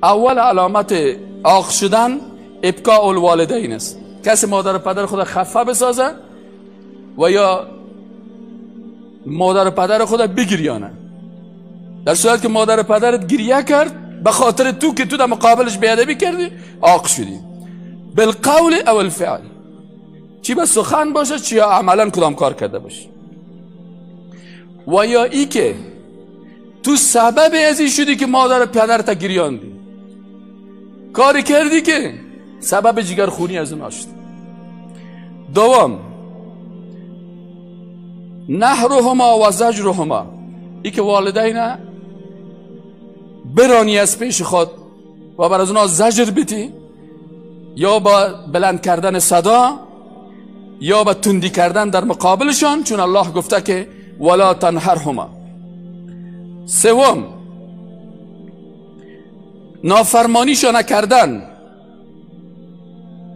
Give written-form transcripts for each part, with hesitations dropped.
اول علامت عاق شدن ابکاء الوالدین است. کسی مادر و پدر خود خفه بسازه و یا مادر و پدر خود بگریانه، در صورت که مادر و پدرت گریه کرد به خاطر تو که تو در مقابلش بیادبی کردی، عاق شدی. بالقول او الفعل، چی به سخن باشه چی عملا کدام کار کرده باشه. و یا ای که تو سبب از این شدی که مادر و پدرت گریاندی، کاری کردی که سبب جگرخونی از اون شد. دوم، نهرهما و زجرهما، ای که والدین برانی از پیش خود و بر از اونها زجر بیتی، یا با بلند کردن صدا یا با تندی کردن در مقابلشان، چون الله گفته که ولا تنهرهما. سوم، نافرمانیشان کردن،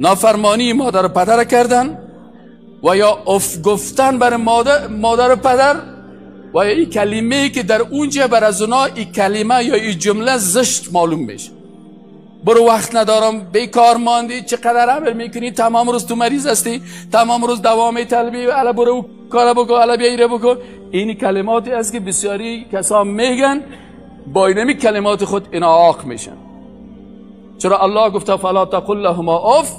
نافرمانی مادر و پدر کردن و یا اف گفتن بر مادر و پدر و یا این کلمه که در اونجا بر از اونا این کلمه یا این جمله زشت معلوم میشه. برو وقت ندارم، بیکار ماندی، چقدر عمل میکنی، تمام روز تو مریض هستی، تمام روز دوام طلبی، الا برو کار بکن، الا بیا ایره بکن. این کلماتی است که بسیاری کسان میگن، با اینمی کلمات خود اینا عاق میشن. چرا الله گفته فلا تقل لهما اف،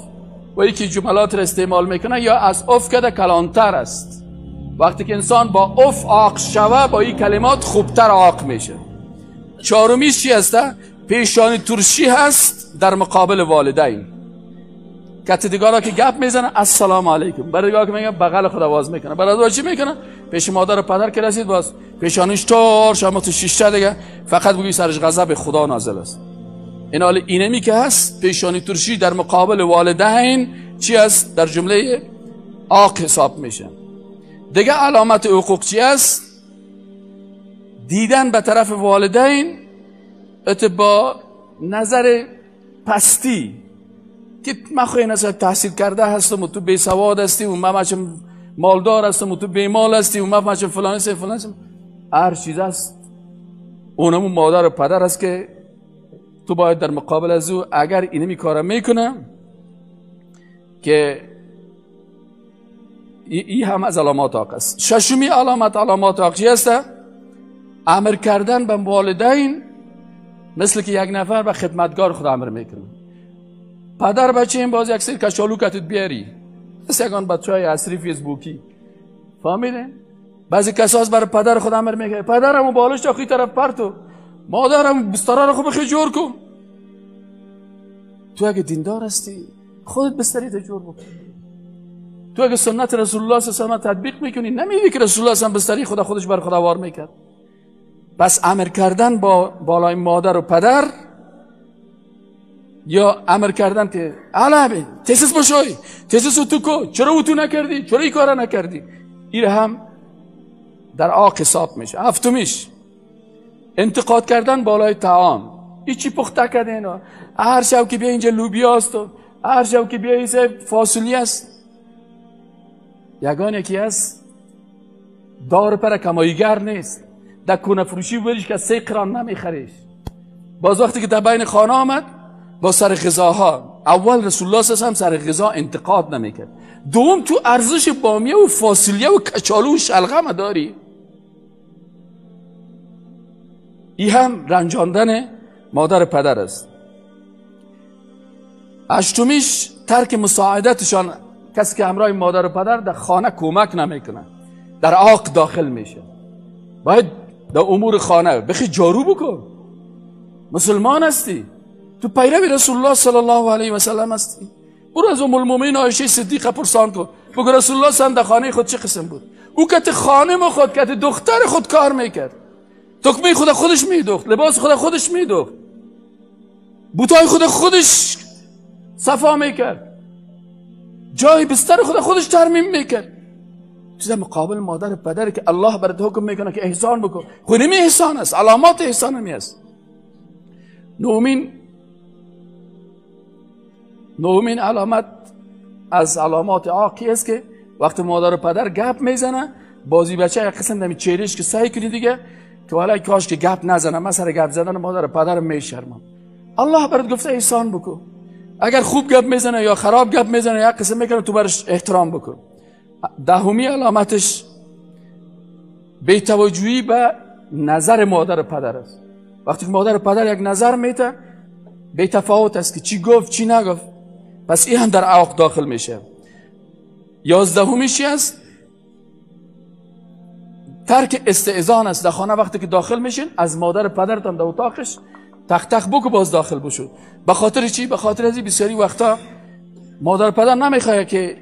و یکی جملات را استعمال میکنه یا از اف کده کلانتر است. وقتی که انسان با اف عاق شوه، با این کلمات خوبتر عاق میشه. چهارمیش چی هسته؟ پیشانی ترشی هست در مقابل والدین. کتی دیگارا که گپ میزنه السلام علیکم، برای دیگارا که میگه بغل خود آواز میکنه، برای چی میکنه؟ پیش مادر و پدر که رسید باز پیشانیش ترش اما تو شیشه دیگه، فقط بگوی سرش غضب خدا نازل است. این حال اینمی که هست پیشانی ترشی در مقابل والدین چی است؟ در جمله عاق حساب میشه. دیگه علامت حقوق چی است؟ دیدن به طرف والدین ات با نظر پستی که من خواهی نظر تحصیل کرده هستم و تو بی سواد هستی و من مچم مالدار هستم و تو بی مال هستی و من مچم فلان هستی فلان هستی، هر چیز هست. اونمون مادر و پدر است که تو باید در مقابل از او اگر اینمی کار میکنه که ای هم از علامات عاق است. ششمی علامت علامات عاق چی است؟ امر کردن به والدین مثل که یک نفر به خدمتگار خود امر میکنه. پدر بچه این باز یک سری کچالو کتت بیاری، مثل یکان بچه های عصری فیسبوکی، فهمیدین؟ بعضی کساس برای پدر خود امر میکنه، پدرمو بالش تا خی طرف پرتو، مادرم بستره رو خوب خیلی جور کن. تو اگه دیندار هستی خودت بستری تا جور بکن. تو اگه سنت رسول الله صلی الله علیه و تطبیق میکنی، نمیدی که رسول الله صلی الله علیه و بستری خدا خودش بر خدا وار میکرد. پس امر کردن با بالای مادر و پدر یا امر کردن که علاوه تیسس بشوی، تیسس تو کو، چرا او تو نکردی، چرا این کارا نکردی، این هم در عاق حساب میشه. هفتمیش انتقاد کردن بالای طعام. ای چی پخته کرده اینا، هر شب که بیا اینجا لوبیا است و هر شب که بیا اینجا فاصولی است. یگان یکی است دار پر کماییگر نیست، در کونه فروشی بریش که 3 قران نمیخریش. باز وقتی که در بین خانه آمد با سر غذاها، اول رسول الله صلی الله علیه و سر غذا انتقاد نمیکرد، دوم تو ارزش بامیه و فاصلیه و کچالو و شلغم داری. ای هم رنجاندن مادر پدر است. هشتمیش ترک مساعدتشان، کسی که همراه مادر و پدر در خانه کمک نمیکنه در عاق داخل میشه. باید در امور خانه بخی جارو بکن، مسلمان هستی، تو پیرو رسول الله صلی الله علیه و سلم هستی. برو از ام المؤمنین عایشه صدیقه پرسان کن، بگو رسول الله صلی الله علیه و در خانه خود چه قسم بود. او کت خانم خود، کت دختر خود کار میکرد، تکمه خود خودش میدوخت، لباس خود خودش میدوخت، بوتای خود خودش صفا میکرد، جای بستر خود خودش ترمیم میکرد. چیز مقابل مادر و پدر که الله برات حکم میکنه که احسان بکن، خود نمی احسان است، علامات احسان همی است. نهمین علامت از علامات عاقی است که وقتی مادر و پدر گپ میزنه، بازی بچه یک قسم دمی چهرهش که سعی کنی دیگه که والا کاش که گپ نزنه، من سر گپ زدن مادر و پدرم میشرمم. الله برات گفته احسان بکن. اگر خوب گپ میزنه یا خراب گپ میزنه یا قسم میکنه تو برش احترام بکن. دهمی علامتش بی‌توجهی به نظر مادر و پدر است. وقتی که مادر و پدر یک نظر میته بی تفاوت است که چی گفت چی نگفت، پس این هم در عاق داخل میشه. 11 چی است؟ ترک استئذان است. در خانه وقتی که داخل میشین از مادر و پدرتان در اتاقش تق تق بکو باز داخل بشو. به خاطر چی؟ به خاطر از بسیاری وقتا مادر و پدر نمیخواد که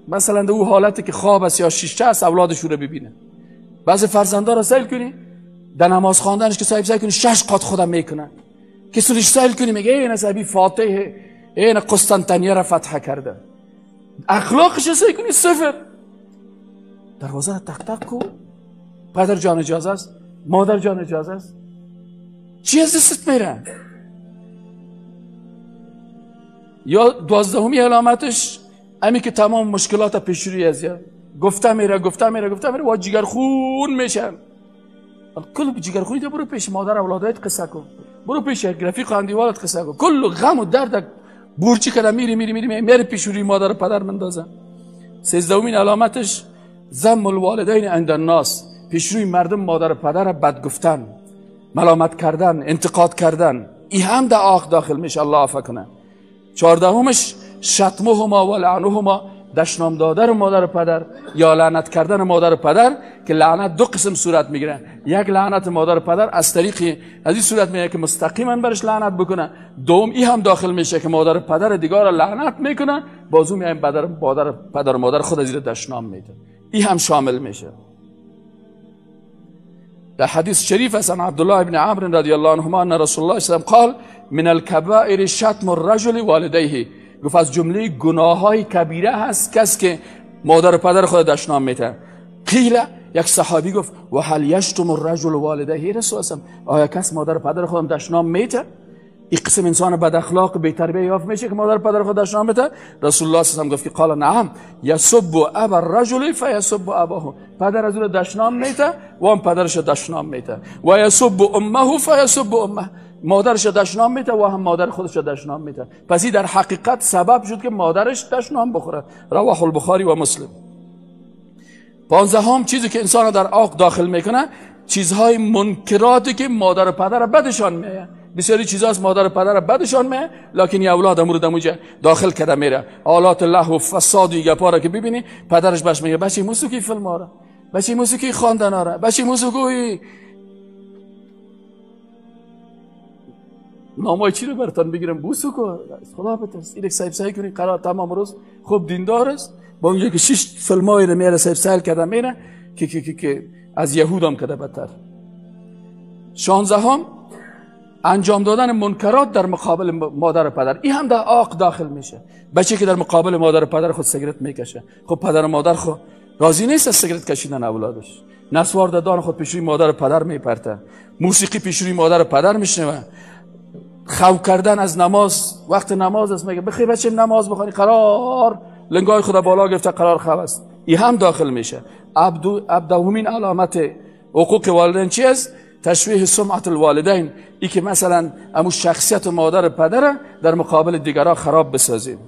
مثلا در او حالتی که خواب است یا شیشه است اولادش رو ببینه. بعضی فرزندا را سیل کنی در نماز خواندنش که صاحب سیل کنی 6 قات خودم میکنه که سرش سیل کنی میگه این صاحبی فاتح این قسطنطنیه را فتح کرده، اخلاقش سیل کنی صفر. دروازه را تق تق کو، پدر جان اجازه است، مادر جان اجازه است، چی از دستت میره؟ یا 12 علامتش امی که تمام مشکلات پیش روی از گفته میره گفته میره گفته میره و جگرخون میشن. کل جگرخونی ده برو پیش مادر اولادایت قصه کن، برو پیش یک رفیق اندیوالت قصه کن، کل غم و درد بورچی کده میری میری میری میری پیش روی مادر و پدر مندازن. 13 علامتش ذم الوالدین عند الناس، پیش روی مردم مادر و پدر بد گفتن، ملامت کردن، انتقاد کردن، این هم در عاق داخل میشه. الله عفو کنه. 14 شتمهما و لعنهما، دشنام دادن مادر و پدر یا لعنت کردن مادر و پدر، که لعنت دو قسم صورت میگیره. یک لعنت مادر و پدر از طریق از این صورت میگیره که مستقیما برش لعنت بکنه. دوم این هم داخل میشه که مادر و پدر دیگر را لعنت میکنه، بازو میایم پدر و مادر خود از زیر دشنام میده، این هم شامل میشه. در حدیث شریف است عن عبدالله بن عمرو رضی الله عنهما ان رسول الله صلی الله علیه و قال من الكبائر شتم الرجل والدیه. گفت از جمله گناه های کبیره هست کس که مادر و پدر خود دشنام میده. قیل، یک صحابی گفت و هل یشتم الرجل والدیه رسول الله، آیا کس مادر و پدر خودم دشنام میده؟ این قسم انسان بد اخلاق بی تربیه یافت میشه که مادر و پدر خود دشنام میده؟ رسول الله صلی الله علیه و گفت که قال نعم یسب ابا الرجل فیسب اباه، پدر از او دشنام میده و هم پدرش دشنام میده، و یسب امه فیسب امه، مادرش دشنام میده و هم مادر خودش دشنام میده. پس این در حقیقت سبب شد که مادرش دشنام بخوره. رواه البخاری و مسلم. 15 چیزی که انسان در عاق داخل میکنه چیزهای منکراتی که مادر و پدر بدشان میه. بسیاری چیزاست مادر و پدر بدشان میه، لکن یه اولاد امور دموجه داخل کرده میره. آلات لهو و فساد و گپا را که ببینی پدرش بهش میگه بچه موسیقی فیلم آره، بچه موسیقی خواندن آره، بچه موسیقی نامای چی رو براتون بگیرم بوسو کو خدا بترس. اینک صاحب سعی کنی قرار تمام روز خوب دیندار است با اونجا که 6 فیلمای رو میاره صاحب سعی کرده میره که که که که از یهودم کرده بدتر. 16 انجام دادن منکرات در مقابل مادر و پدر، این هم در عاق داخل میشه. بچه که در مقابل مادر و پدر خود سیگرت میکشه، خب پدر و مادر خود راضی نیست از سیگرت کشیدن اولادش، نسوار دادن خود پیش روی مادر و پدر میپرته، موسیقی پیش روی مادر و پدر میشنوه، خو کردن از نماز، وقت نماز است میگه بخی بچه نماز بخوانی، قرار لنگای خدا بالا گرفته قرار خو است، این هم داخل میشه. عبدومین علامت حقوق والدین چی است؟ تشویه سمعت الوالدین، ای که مثلا امو شخصیت مادر و پدر در مقابل دیگران خراب بسازیم.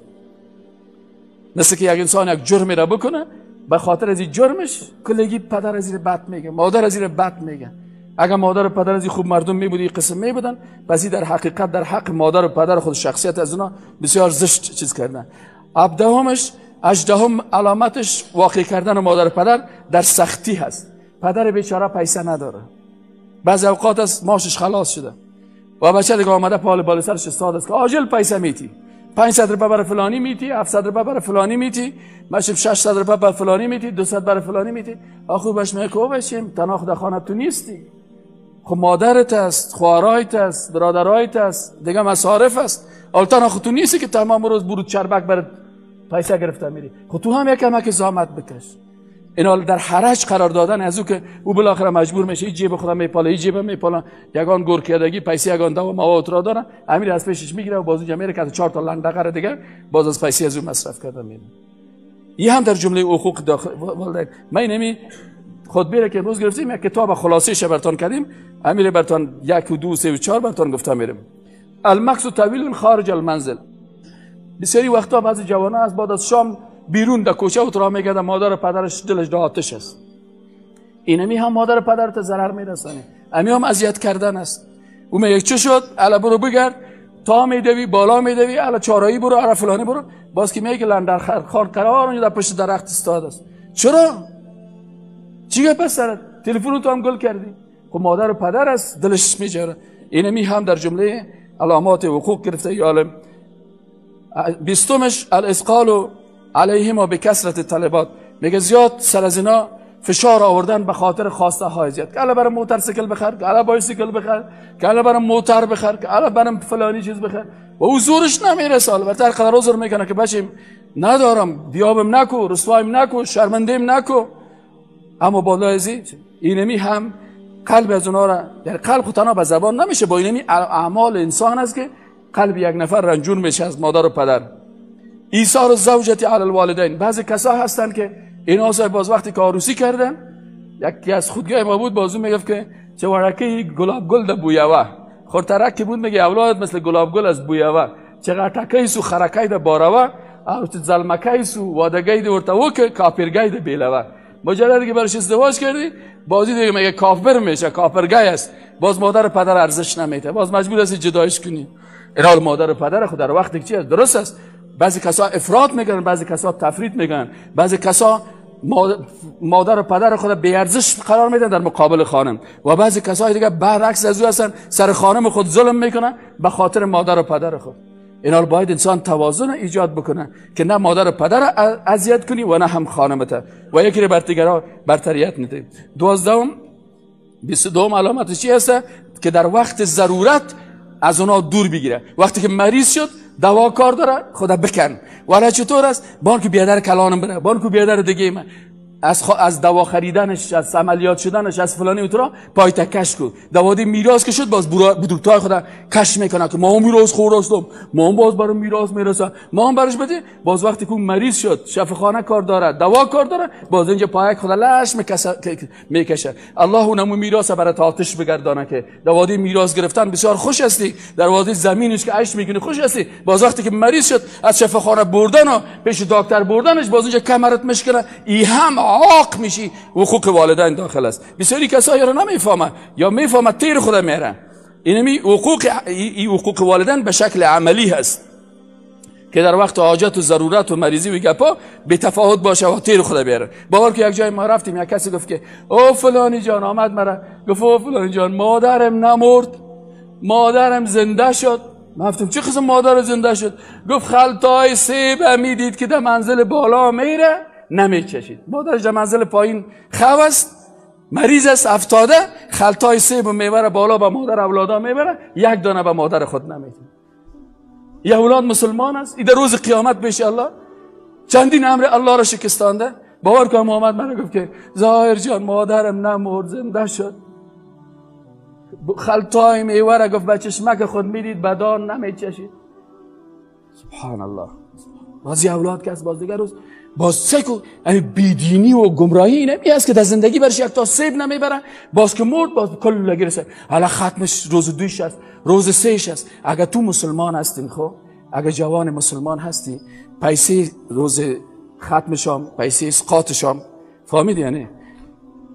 مثل که یک انسان یک جرمی را بکنه، به خاطر از این جرمش کلگی پدر از این بد میگه، مادر از این بد میگه. اگر مادر و پدر از این خوب مردم میبودی قسم میبودن، پس در حقیقت در حق مادر و پدر خود شخصیت از اونا بسیار زشت چیز کردن. هجدهم علامتش واقع کردن مادر و پدر در سختی هست. پدر بیچاره پیسه نداره، بعضی اوقات است ماشش خلاص شده و بچه دیگه آمده پال بالا سرش استاد است که عاجل پیسه میتی، 500 روپیه برای فلانی میتی، 700 روپیه برای فلانی میتی، ماشب 600 روپیه برای فلانی میتی، 200 برای فلانی میتی. آخو باش میگه بچیم تنها خدا خانه تو نیستی، خب مادرت است، خواهرایت است، برادرایت است، دیگه مصارف است، حالا تنها خود تو نیستی که تمام روز برود چربک برات پیسه گرفته میری، خب تو هم یکم که زحمت بکش. اینا در حرج قرار دادن از او که او بالاخره مجبور میشه جیب خودم میپاله، این جیب میپاله، یگان گور کردگی پیسه یگان دوا مواد را داره، امیر از پیشش میگیره و باز اونجا میره که 4 تا لندقره دیگه باز از پیسه از او مصرف کرده میره. این هم در جمله حقوق داخل والدین. من اینمی خطبه که امروز گرفتیم یک کتاب خلاصه ش براتون کردیم، امیر براتون 1 و 2 3 و 4 براتون گفتم میرم. المکس طویل خارج المنزل. بسیاری وقتا بعضی جوانان از بعد از شام بیرون در کوچه و ترا میگردن، مادر و پدرش دلش در آتش است. اینمی هم مادر و پدرت ضرر میرسانه، امی هم اذیت کردن است. او میگه چه شد؟ الا برو بگرد، تا میدوی بالا میدوی، الا چارایی برو، الا فلانی برو. باز که میگه لندر خار قرار اونجا در پشت درخت استاد است. چرا؟ چی گفت پس سرت؟ تلفن تو هم گل کردی. خب مادر و پدر است، دلش میجره. اینمی هم در جمله علامات حقوق گرفته عالم. بیستمش الاسقال علیهما بکثرت طلبات. میگه زیاد سر از اینا فشار آوردن به خاطر خواسته های زیاد، که الا برام موتورسیکل بخر، که الا بایسیکل بخر، که الا برام موتر بخر، که الا برام فلانی چیز بخر. و او زورش نمیرسه. البته هر قدر زور میکنه که بچیم ندارم، بیابم نکو، رسوایم نکو، شرمندیم نکو. اما بالای ازی اینمی هم قلب از اونا را، در قلب خود تنها به زبان نمیشه، با اینمی اعمال انسان است که قلب یک نفر رنجور میشه از مادر و پدر. ایثار الزوجة علی الوالدین. بعضی کسا هستن که اینا باز وقتی که عروسی کردن، یکی از خودگاه ما بود، بازو میگفت که چه ورکه گلاب گل ده بویوه، خورترک بود میگه اولاد مثل گلاب گل از بویوه، چه غټکې سو خرکې ده باروه، او چې زلمکې سو وادګې ده ورته وکه کاپرګې ده بیلوه. مجرد که برش ازدواج کردی بازی دیگه میگه کافر میشه، کافرگای است. باز مادر و پدر ارزش نمیده، باز مجبور هستی جدایش کنی. اینا مادر و پدر خود در وقتی چی است؟ درست است. بعضی کسا افراط میکنن، بعضی کسا تفرید میکنن، بعضی کسا مادر و پدر خود بی ارزش قرار میدن در مقابل خانم، و بعضی کسای دیگه برعکس از او هستن، سر خانم خود ظلم میکنن به خاطر مادر و پدر خود. اینا باید انسان توازن ایجاد بکنه که نه مادر و پدر اذیت کنی و نه هم خانمت، و یکی رو بر دیگران برتریت ندی. 22 علامت چی هست؟ که در وقت ضرورت از اونا دور بگیره. وقتی که مریض شد دوا کار داره، خدا بکن. ولی چطور است؟ بانک بیادر کلانم بره، بانک بیادر دیگه من از دوا خریدنش، از عملیات شدنش، از فلانی اوترا پای تکش کو. دوادی میراث که شد باز بدورتای خدا کش میکنه که ما هم میراث خور هستم، ما هم باز برام میراث میرسه، ما هم برش بده. باز وقتی که مریض شد شفاخانه کار داره، دوا کار داره، باز اینجا پای خدا لش میکشه. الله اونمو میراث برای آتش بگردانه که دوادی میراث گرفتن بسیار خوش هستی، در وادی زمینش که عیش میکنی خوش هستی. باز وقتی که مریض شد از شفاخانه بردن و پیش دکتر بردنش، باز اینجا کمرت مشکنه، ای هم عاق میشی. حقوق والدین داخل است. بسیاری کسایی را نمیفهمن یا میفهمن تیر خدا میرن. اینمی حقوق والدین به شکل عملی هست که در وقت حاجت و ضرورت و مریضی و گپا به تفاوت باشه و تیر خدا بیاره. باور که یک جای ما رفتیم، یک کسی گفت که او فلانی جان آمد مرا، گفت او فلانی جان مادرم نمرد، مادرم زنده شد. من گفتم چه قسم مادر زنده شد؟ گفت خلطای سیب میدید که در منزل بالا میره نمیچشید. مادرش در منزل پایین خو است، مریض است، افتاده، خلطای سیب و میوه بالا به مادر اولادا میبره، یک دانه به مادر خود نمیده. یه اولاد مسلمان است، این در روز قیامت بشه الله چندین امر الله را شکستانده. باور کن محمد من گفت که ظاهر جان مادرم نمرد، زنده شد. خلطای میوه را گفت به چشمک خود میدید، بدان نمیچشید. سبحان الله. بعضی اولاد که از باز دیگر روز باز سکو بیدینی و گمراهی اینمی است که در زندگی برش یک تا سیب نمیبره، باز که مرد باز کل گرسه. حالا ختمش روز دویش است، روز سهش است. اگر تو مسلمان هستین، خب اگر جوان مسلمان هستی، پیسه روز ختمشام، پیسه اسقاطشام، فهمیدی؟ یعنی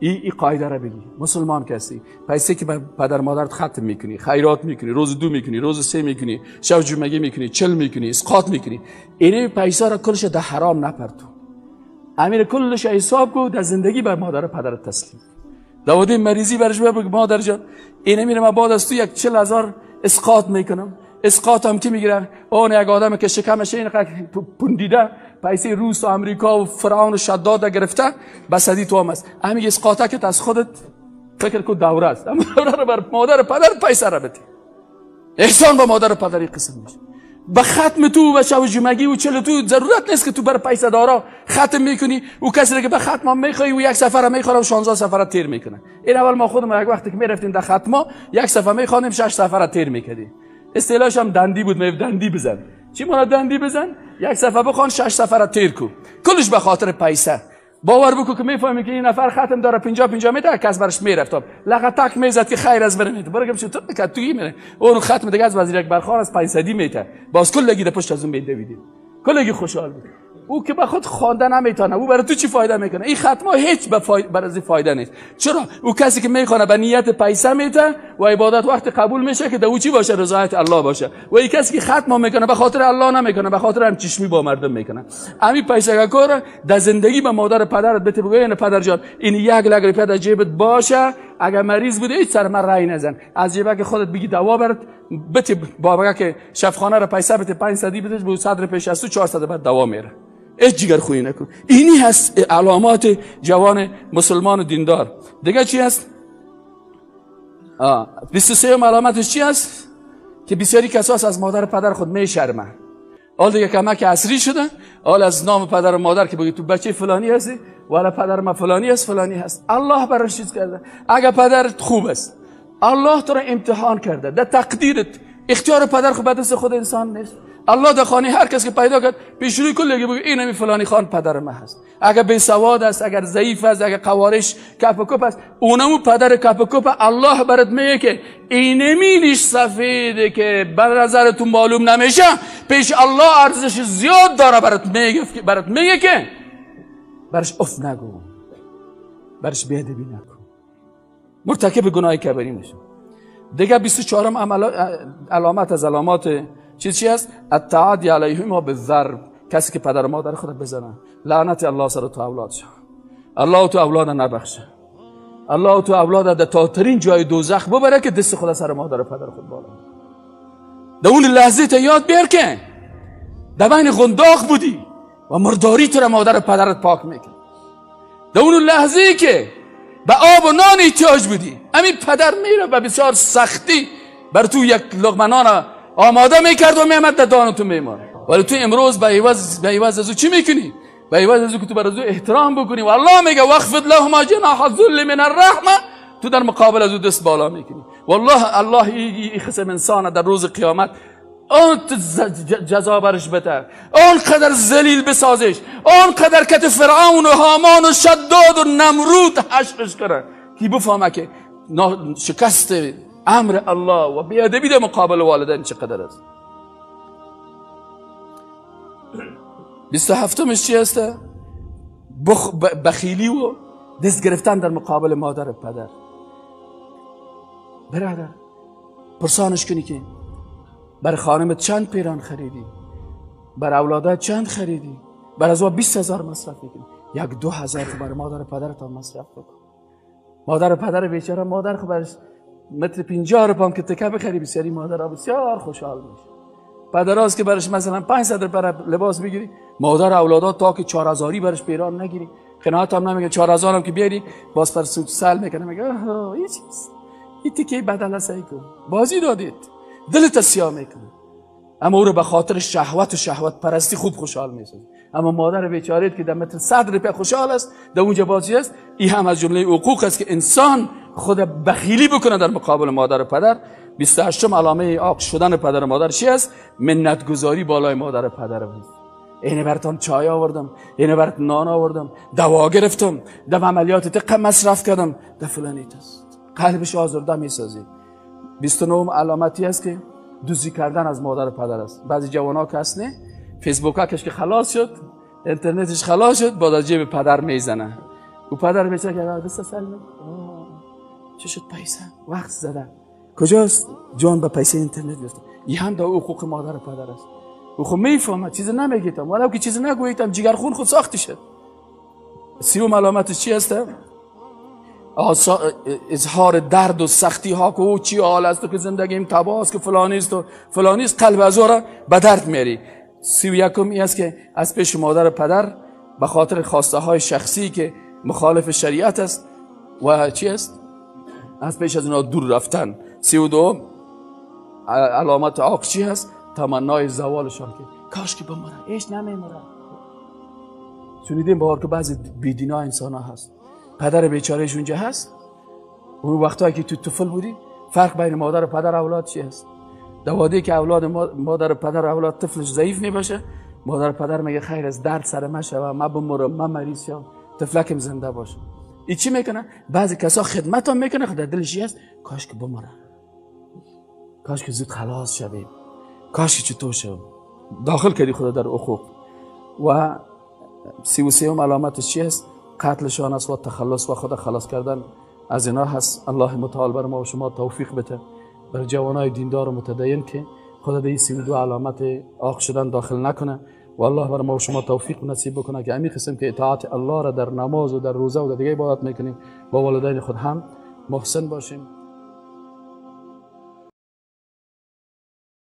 ای قاعده را بگی مسلمان کسی پیسه که پدر مادرت ختم میکنی، خیرات میکنی، روز دو میکنی، روز سه میکنی، شب جمعه میکنی، چل میکنی، اسقاط میکنی، اینه پیسه را کلش در حرام نپرتو، امیر کلش حساب کو، در زندگی بر مادر پدرت تسلیم. داودی مریضی برش بگو مادر جان اینه میره من بعد از تو یک 40,000 اسقاط میکنم. اسقاط هم کی میگیره؟ اون یک آدم که شکمش اینقدر پوندیده، پیسه روس و امریکا و فرعون و شداد گرفته، بسدی تو هم است. همین اسقاطه که از خودت فکر کو دوره است، اما دوره رو بر مادر پدر پیسه را بده. احسان با مادر پدری قسم میشه. به ختم تو و شب جمعگی و چل تو ضرورت نیست که تو بر پیسه دارا ختم میکنی و کسی که به ختم میخوای و یک سفر میخوره و 16 سفر تیر میکنه. این اول ما خودمون یک وقتی که میرفتیم در ختما یک سفر میخوانیم 6 سفر تیر میکردیم. اصطلاحش هم دندی بود، می دندی بزن. چی مانا دندی بزن؟ یک صفحه بخوان 6 صفحه را تیر کو. کلش به خاطر پیسه. باور بکن که میفهمی که این نفر ختم داره 50 میده، کس برش میرفت لغتک میزد که خیر از بره میده، برو گم تو که توی میره اون ختم دیگه از وزیر اکبر خان از 500 میته، باز کلگی در پشت از اون میدویدی، کلگی خوشحال بود. او که به خود خوانده نمیتونه، او برای تو چی فایده میکنه؟ این ختمه هیچ برای فایده نیست. چرا؟ او کسی که میخوانه به نیت پیسه میته و عبادت وقت قبول میشه که در او چی باشه؟ رضایت الله باشه. و این کسی که ختمه میکنه به خاطر الله نمیکنه، به خاطر هم چشمی با مردم میکنه. همین پیسه کار در زندگی به مادر پدرت بده، بگو این پدر جان این 1 لک روپیه در جیبت باشه، اگر مریض بوده هیچ سر من رای نزن، از جیبک خودت بگی دوا برات بده، بابا که شفخانه را پیسه بده 500 بده، به صدر پیش از تو 400 بعد دوا میره. هیچ جگر خویی نکن. اینی هست علامات جوان مسلمان و دیندار. دیگه چی هست؟ 23 علامتش چی هست؟ که بسیاری کساس از مادر پدر خود میشرمه. حال دیگه کمک عصری شده، حال از نام پدر و مادر که بگی تو بچه فلانی هستی ولی پدر ما فلانی است فلانی هست. الله براش چیز کرده. اگه پدرت خوب است، الله تو را امتحان کرده، در تقدیرت اختیار پدر خود به دست خود انسان نیست. الله در خانه هر کس که پیدا کرد پیش روی کل بگه این همی فلانی خان پدر ما هست. اگر بی سواد است، اگر ضعیف است، اگر قوارش کپ و کپ است، اونمو پدر کپ و کپ الله برات میگه که اینمی نیش سفیده که بر نظرتون معلوم نمیشه، پیش الله ارزش زیاد داره. برات میگه که برش اف نگو، برش بی‌ادبی نکن، مرتکب گناه کبیره میشه. دیگه 24 علامت از علامات چیز چی است؟ التعادی علیهما بالضرب. کسی که پدر و مادر خود بزنه، لعنت الله سر تو اولاد شد. الله تو اولاد نبخشه، الله تو اولاد در تاترین جای دوزخ ببره که دست خود سر مادر و پدر خود بالا. در اون لحظه تا یاد بیار که در بین غنداق بودی و مرداری تو را مادر و پدرت پاک میکرد. در اون لحظه که به آب و نان احتیاج بودی، همین پدر میره و بسیار سختی بر تو یک لقمه نان آماده میکرد و میامد در دان تو میمانه. ولی تو امروز به عوض از او چی میکنی؟ به عوض از او که تو بر از او احترام بکنی و الله میگه واخفض لهما جناح الذل من الرحمه، تو در مقابل از او دست بالا میکنی. والله الله ای خصم انسان در روز قیامت اون جزا برش بده، اون قدر ذلیل بسازش، اون قدر کت فرعون و هامان و شداد و نمرود حشرش کنه که بفهمه که شکست امر الله و بیادبی در مقابل والدین چقدر است. 27 چی است؟ بخیلی و دست گرفتن در مقابل مادر و پدر. برادر پرسانش کنی که بر خانمت چند پیران خریدی، بر اولادت چند خریدی، بر از 20,000 مصرف میکنی، 1-2 هزار بر مادر و پدرت مصرف بکن. مادر و پدر بیچاره، مادر خو برش متر 50 روپام که تکه بخری، بسیاری مادرها بسیار خوشحال میشه. پدراست که برش مثلا 500 روپیه لباس بگیری، مادر اولادات تا که 4000 برش پیران نگیری قناعت هم نمیگه. 4000 هم که بیاری باز پر سل میکنه، میگه این چیز این تیکه بدل سعی کن، بازی دادید، دلت سیاه میکنه. اما او رو به خاطر شهوت و شهوت پرستی خوب خوشحال میسازه. اما مادر بیچاره که در متر 100 روپیه خوشحال است، در اونجا بازی است. این هم از جمله حقوق است که انسان خود بخیلی بکنه در مقابل مادر و پدر. 28 علامه عاق شدن پدر و مادر چی است؟ منت گذاری بالای مادر و پدر است. اینه براتون چای آوردم، اینه برات نان آوردم، دوا گرفتم، در عملیات دقه مصرف کردم، در فلانی است. قلبش آزرده میسازی. 29 علامتی است که دزدی کردن از مادر و پدر است. بعضی جوان‌ها که هست نه، فیسبوک که خلاص شد، اینترنتش خلاص شد، بعد از جیب پدر میزنه. او پدر بیچاره که دست سر چه شد پیسه وقت زده کجاست؟ جان به پیسه اینترنت گرفته. این هم در حقوق مادر و پدر است. او خب میفهمه، چیز نمیگیتم، ولو که چیز نگویتم جگر خون خود ساخته شد. 30 علامتش چی است؟ اظهار درد و سختی ها که او چی حال است که زندگیم تباه است که فلانی است و فلانی است، قلب از او را به درد میاری. 31 این است که از پیش مادر و پدر به خاطر خواسته های شخصی که مخالف شریعت است و چی است؟ از پیش از اونا دور رفتن. 32 علامت عاق چی هست؟ تمنای زوالشان که کاش که بمره، ایش نمیمره. شنیدیم باور که بعضی بیدینا انسان ها هست، پدر بیچارهش اونجا هست. اون وقتایی که تو طفل بودی فرق بین مادر و پدر اولاد چی هست؟ دواده که اولاد مادر و پدر اولاد طفلش ضعیف میباشه، مادر و پدر میگه خیر از درد سر ما شوه، ما بمرم، ما مریض شم، طفلکم زنده باشه. ای چی میکنه؟ بعضی کسا خدمت هم میکنه، خود در دلش هست کاش که بمره، کاش که زود خلاص شویم، کاش که چطور شویم. داخل کردی خدا در حقوق. و 33 علامتش چی است؟ قتلشان است و تخلص و خدا خلاص کردن از اینا هست. الله متعال بر ما و شما توفیق بده، بر جوانای دیندار و متدین که خدا در این 32 علامت عاق شدن داخل نکنه و الله بر ما و شما توفیق نصیب بکنه که همین قسم که اطاعت الله را در نماز و در روزه و در دیگه عبادت میکنیم، با والدین خود هم محسن باشیم.